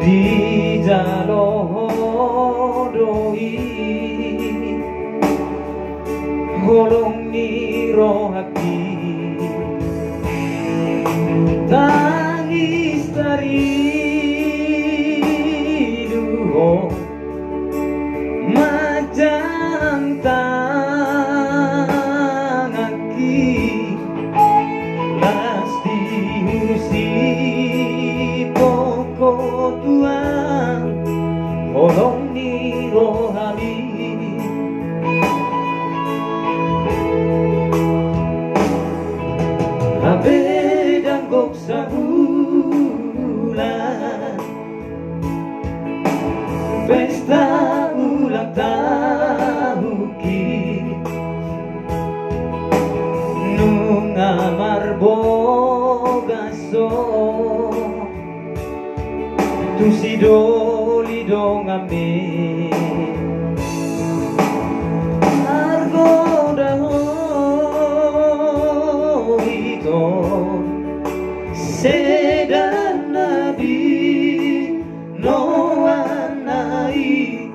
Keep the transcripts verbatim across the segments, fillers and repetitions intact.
Dijalo ho do i holong ni rohangki, tangis taridu ho manjang tanganki, las diusi pongko tuan holong ni rohami. Hape dang gok sabulan pesta ulang tahunki, nunga marbogason tu si doli donganmi. Margoda ho ito sedan na binoanna i,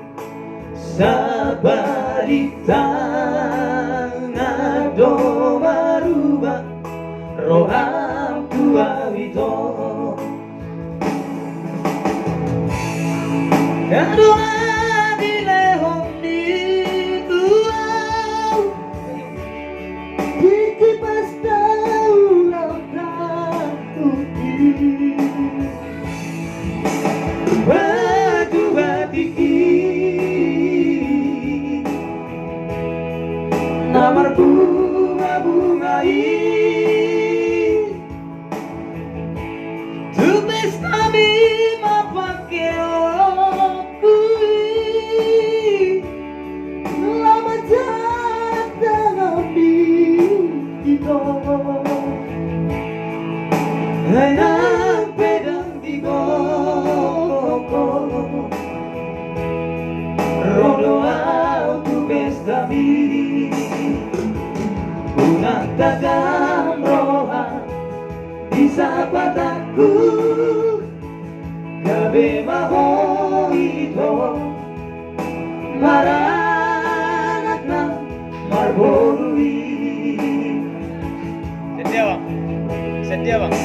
sabalintang na do maruba roham tu au ito. Kado na dilehon ni Tuhan, tingki pesta ulang tahunki, batu batikki na marbunga-bunga i, tu pestami ma pangkeonku i, laho manjang tanganmi ito. Ai nang pe dang digok ho, ro do au tu pestami. Unang tagam roham di sapatanku, gabe ma ho ito maranak nang marboru i. Setia, Bang. Setia, Bang.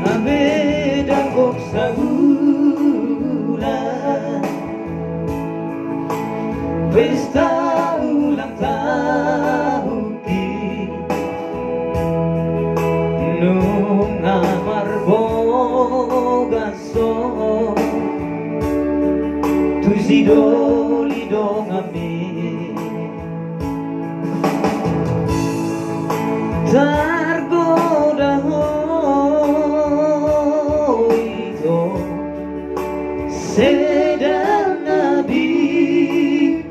Hape dang gok sabulan pesta ulang tahunki, nunga marbogason tu si doli donganmi. Targoda ho ito sedan na binoanna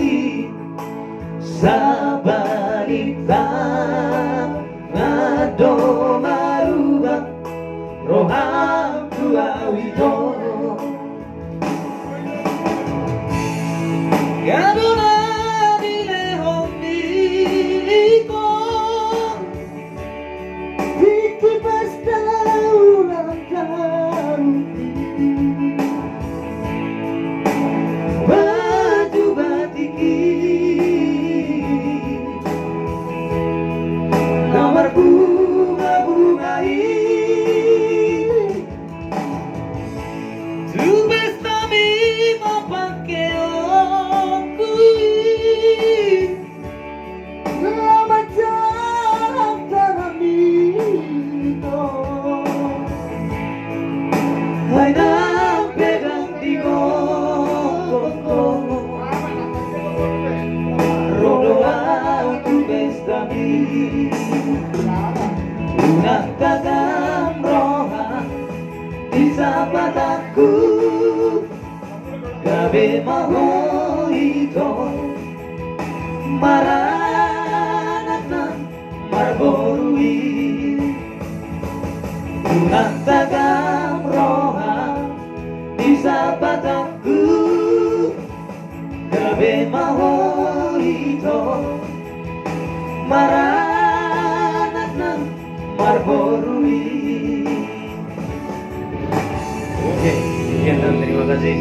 i, sabalintang na do maruba roham tu au ito. Kado na dilehon ni Tuhan, Gabe ma ho ito maranak nang marboru i. Unang tagam roham di sampatanku. Gabe ma ho ito maranak nang marboru i. Oke, sekian dan terima kasih.